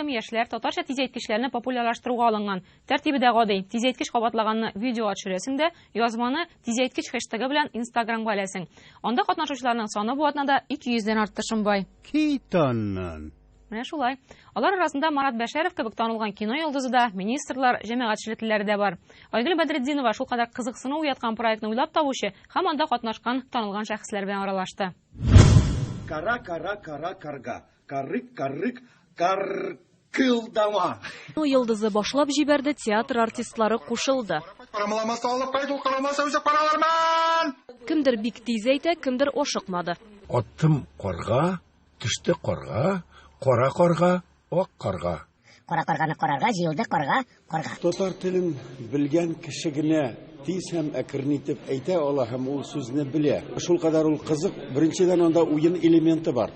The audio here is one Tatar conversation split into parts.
Аерым яшьләр татарча тизәйткечләрне популярлаштыруга алынган. Тәртибе дә гади. Тизәйткеч кабатлаганны видеога төшерәсең дә, язманы тизәйткеч хештегы белән Инстаграмга эләсең. Анда катнашучыларның саны бу атнада 200 дән артты Шомбай. Кит аннан. Менә шулай. Алар арасында Марат Бәшәров кебек танылган кино йолдызы да, министрлар, җәмәгатьчелеклеләре дә бар. Айгөл Бәдретдинова шулкадәр кызыксыну уяткан проектны уйлап табучы һәм анда катнашкан танылган шәхесләр белән аралашты. Кара, кара, кара, карга. Карык, карык, каркылдама. Кино йолдызы башлап җибәрде, театр артистлары кушылды. Кемдер бик тиз әйтә, кемдер ашыкмады. Аттым карга, төште карга, кара карга, ак карга. Кара карганы карарга җыелды карга, карга. Татар телен белгән кеше генә тиз һәм әкрен итеп әйтә ала һәм ул сүзне белә. Шулкадәр ул кызык. Беренчедән, анда уен элементы бар.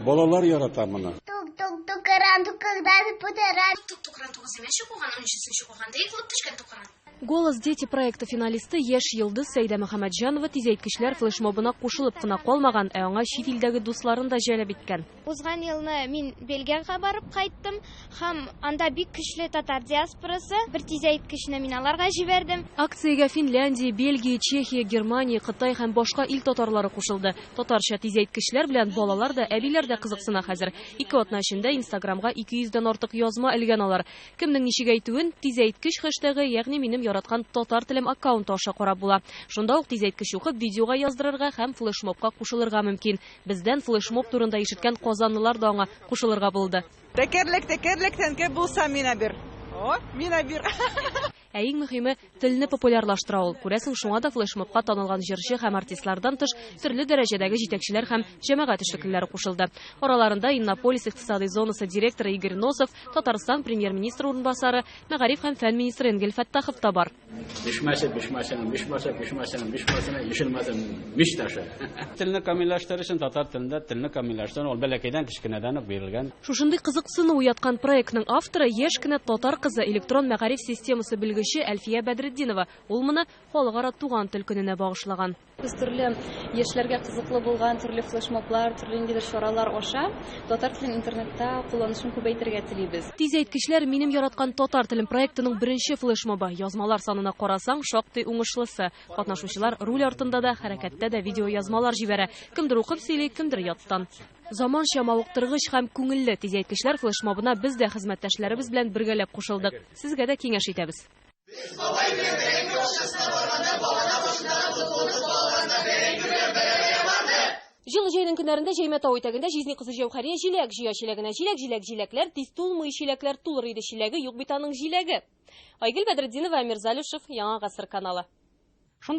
Балалар ярата моны. Тук-тук, тукыран, тукырдан, путыран. Тук-тукран тугызынчы куган, унөченче куганда егылып төшкән тукран. Голос дети проекты финалисты яшь йолдыз Сәйдә Мөхәммәтҗанова тизәйткечләр флешмобына кушылып кына калмаган, ә аңа чит илдәге дусларын да җәлеп иткән. Узган елны мин Бельгиягә барып кайттым һәм анда бик көчле татар диаспорасы. Бер тизәйткечне мин аларга җибәрдем. Акциягә Финляндия, Бельгия, Чехия, Германия, Кытай һәм башка ил татарлары кушылды. Татарча тизәйткечләр белән балалар да, әбиләр дә кызыксына хәзер. Ике атна эчендә Инстаграмга 200 дән артык язма элгән алар. Кемнең ничек әйтүен тизәйткеч хэштегы, ягъни минем яраткан татар телем аккаунты аша карап була. Шунда ук тизәйткеч укып, видеога яздырырга һәм флешмобка кушылырга мөмкин. Бездән флешмоб турында ишеткән казанлылар да аңа кушылырга булды. Тәкәрлек, тәкәрлек, тәнкә булса мина бир. О, мина бир. Ә иң мөһиме, телне популярлаштыра ул. Күрәсең, шуңа да флешмобка танылган җырчы һәм артистлардан тыш төрле дәрәҗәдәге җитәкчеләр һәм җәмәгать эшлеклеләре кушылды. Араларында Иннополис икътисадый зонасы директоры Игорь Носов, Татарстан премьер-министры урынбасары, мәгариф һәм фән министры Энгель Фәттахов та бар. Бишмәсе, бишмәсенең, бишмәсе, бишмәсенең, бишмәсенә, ишелмәсен, мич ташы. Телне камилләштерер өчен татар телендә телне камилләштерү ул бәләкәйдән кечкенәдән үк бирелгән. Шушындый кызыксыну уяткан проектның авторы яшь кенә татар кызы, электрон мәгариф системасы белгече Әлфия Бәдретдинова. Ул моны Халыкара туган тел көненә багышлаган. Без төрле яшьләргә кызыклы булган төрле флешмоблар, төрле ниндидер чаралар аша татар телен интернетта кулланышын күбәйтергә телибез. Тизәйткечләр минем яраткан татар телем проектының беренче флешмобы. Язмалар санына карасаң, шактый уңышлысы. Катнашучылар руль артында да, хәрәкәттә дә видеоязмалар җибәрә. Кемдер укып сөйли, кемдер яттан. Заманча мавыктыргыч һәм күңелле тизәйткечләр флешмобына без дә хезмәттәшләребез белән бергәләп кушылдык. Сезгә дә киңәш итәбез. Без бабай белән бәрәңге бакчасына барганда багана башындагы футболның балаларына бәрәңге белән бәрәбәрә барды. Җылы җәйнең көннәрендә Җәймә тау итәгендә җизни кызы Җәүһәрия җиләк җыя чиләгенә. Җиләк, җиләк, җиләкләр, тиз тулмый чиләкләр, тулыр иде чиләге, юк бит аның җиләге. Айгөл Бәдретдинова, Әмир Залюшев, Яңа Гасыр каналы.